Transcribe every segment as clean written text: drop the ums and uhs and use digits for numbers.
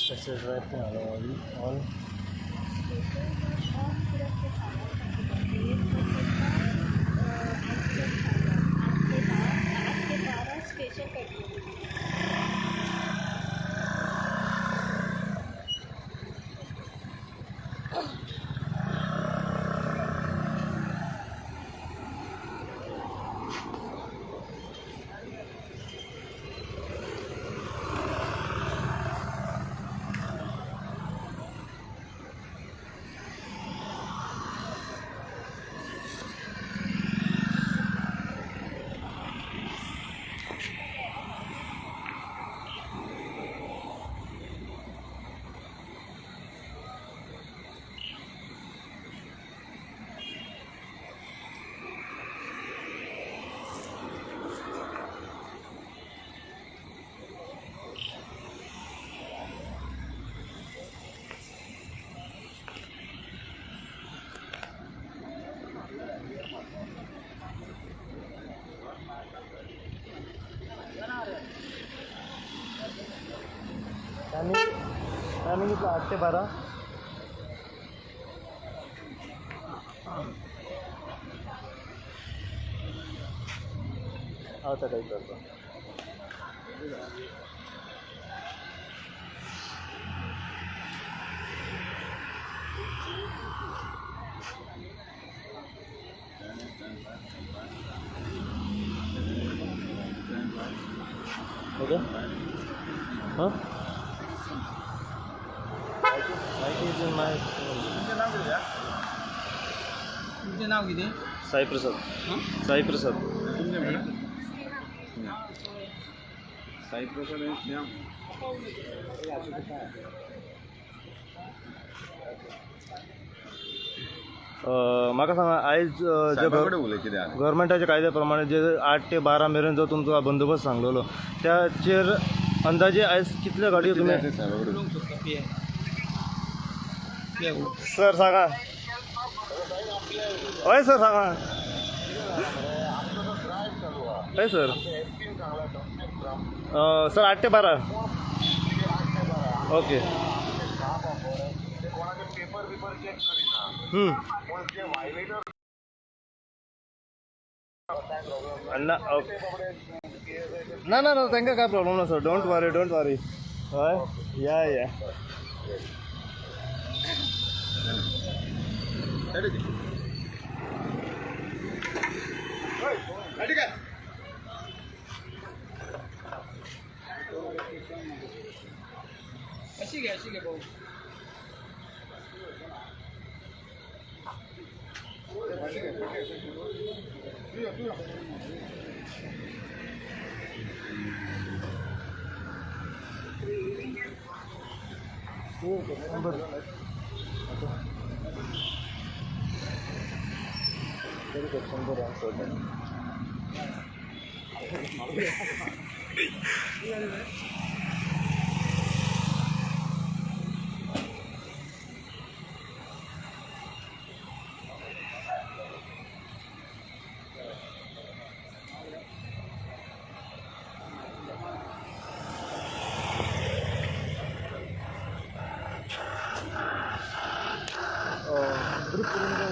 Special drive all. Special. Timing timing कितलो 8 ते 12. हांव ताका विचारता. ओके हां. Is in my. तुमचें नाव कितें? साई प्रसाद. साई प्रसाद. तुमचें मॅडम साई प्रसाद आनी स्नेहा. म्हाका सांगा आयज जे साहेबा कडेन उलय कितें आहा. गव्हर्मेंटाच्या कायद्या प्रमाणे जे 8 ते 12 मेरेन जो तुमचो बंदोबस्त सांगलेलो त्याचेर अंदाजे आयज कितल्यो गाडयो तुमी कितें साहेबा कडेन उलोवंक सोदता पी I sir सांगा. हय सर सांगा. हय सर. सर 8 ते 12. ओके. ना ओके. ना ना ना तांकां काय प्रॉब्लम ना sir. Don't worry don't worry. हय या या. अशी घे अशी घे भाऊ. शंभर. ग्रुप करून काय.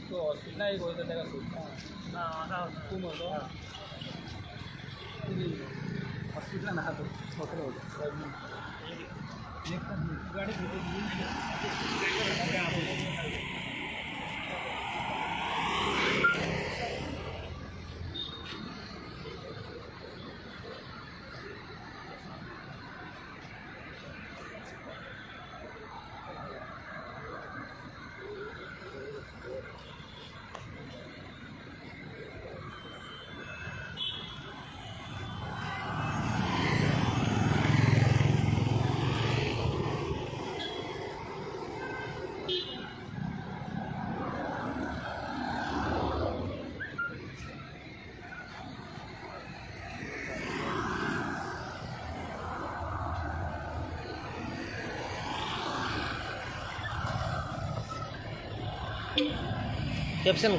तो हॉस्पिटला एक वयता ताका सोदता. तूं मरे हॉस्पिटलान आहा तो हॉटेल गाडी. कॅप्शन.